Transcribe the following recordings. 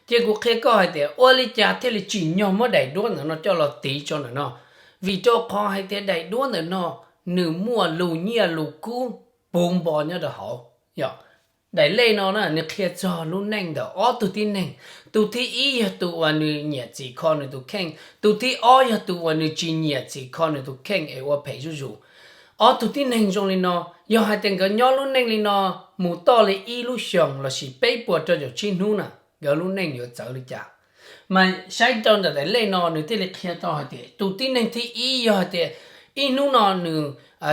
Ces kuv qhia koj hais tias ua li cas thiaj li tsim nyog muab daim duab ntawm no coj los tiv tso ntawm no, vim rau qhov hais tias daim duab ntawm no nws muaj lus nyiaj lus kub puv npo nyob rau hauv. Yog daim lej no na nws qhia txog lub neej ntawm ob tug tib neeg. Tus thib ib yog tus uas nws nyiam txhim kho nws tus kheej, tus thib ob yog tus uas nws tsis nyiam txhim kho nws tus kheej es ua phem zuj zus. Ob tug tib neeg zoo li no, yog hais tias nkawd nyob lub neej li no mus toj li ib lub xyoos lossis peb puas rau caum tsib hnub na, nkawd lub neej yuav txawv li cas? Mas saib rau ntawm daim lej no nws thiaj li qhia tau hais tias tus tib neeg thib ib yog hais tias ib hnub no nws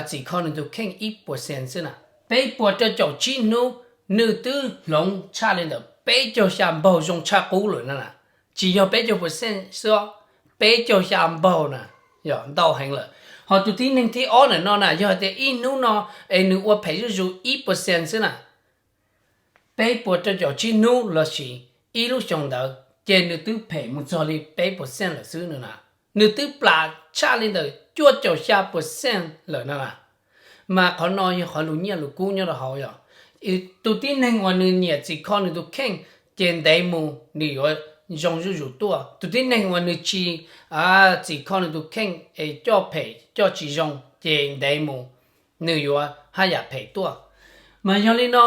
txhim kho nws tus kheej ib puas xees xwb na, peb puas rau caum tsib hnub nws twb hloov tshaj li ntawm peb caug xya npaug zoo tshaj qub lawm na. Tsis yog peb caug puas xees xwb, peb caug xya npaug na, yog ntau heev lawm. Ho tus tib neeg thib ob ntawm no na yog hais tias ib hnub no es nws ua phem zuj zus ib puas xees xwb na, peb puas rau caum tsib hnub lossis ib lub xyoos ntawd ces nws twb phem mus txog li peb puas xees lawm xwb no na. Nws twb plam tshaj li ntawm cuaj caum xya puas xees lawm no na. Mas qhov no yog qhov lus nyiaj lus kub nyob rau hauv yog tus tib neeg uas nws nyiam txhim kho nws tus kheej ces ntev mus nws yuav zoo zuj zus tuaj. Tus tib neeg uas nws tsis txhim kho nws tus kheej es coj phem coj tsis zoo ces ntev mus nws yuav haj yam phem tuaj. Mas yog li no,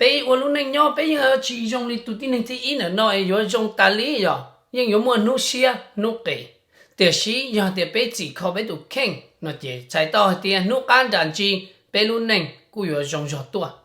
peb ua lub neej nyob peb yeej tsis zoo li tus tib neeg thib ib ntawm no es yuav zoo tas li yog yeej yuav muaj hnub siab hnub qis. Tiam sis yog tias peb txhim kho peb tus kheej no ces txhais tau hais tias hnub qab nram ntsis peb lub neej kuj yuav zoo zog tuaj.